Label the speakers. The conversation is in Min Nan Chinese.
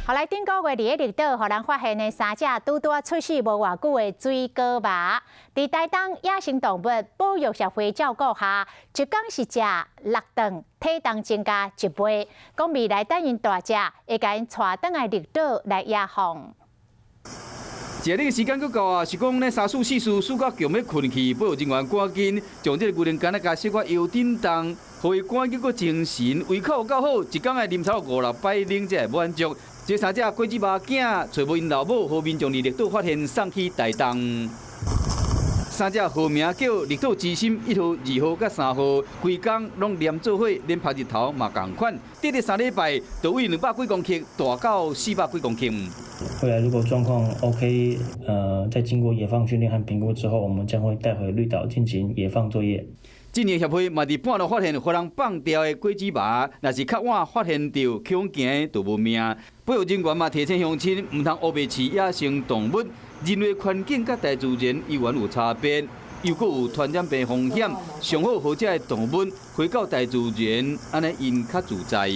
Speaker 1: 後來頂個月佇咧綠島，予人發現的三隻拄拄仔出世無偌久的水果猫，佇台東野生動物保育協會照顧下，一工是食六頓，體重增加一倍。講未來等𪜶大隻，會共𪜶帶轉來綠島來野放。
Speaker 2: 一日時間閣到啊，是講咧三輸四輸輸到強欲睏去，保育人員趕緊將這個牛奶罐仔共小可搖振動，予伊趕緊閣精神，胃口夠好，一工愛啉超過五六擺奶才會滿足。這三隻果子貓囝，揣無𪜶老母，予民眾佇綠島發現送去台東。三隻號名叫綠島之心一號、二號佮三號，規工攏黏做伙，連曝日頭嘛仝款。短短3禮拜，就為200幾公克大到400幾公克。
Speaker 3: 未來如果狀況 OK，在經過野放訓練和評估之後，我們將會帶回綠島進行野放作業。
Speaker 2: 這個協會嘛佇半路發現予人放掉的果子貓，若是較晚發現著恐驚就無命。保育人員嘛提醒鄉親，毋通烏白飼野生動物，人類環境佮大自然猶原有差別，又閣有傳染病風險，上好予遮的動物回到大自然，按呢𪜶較自在。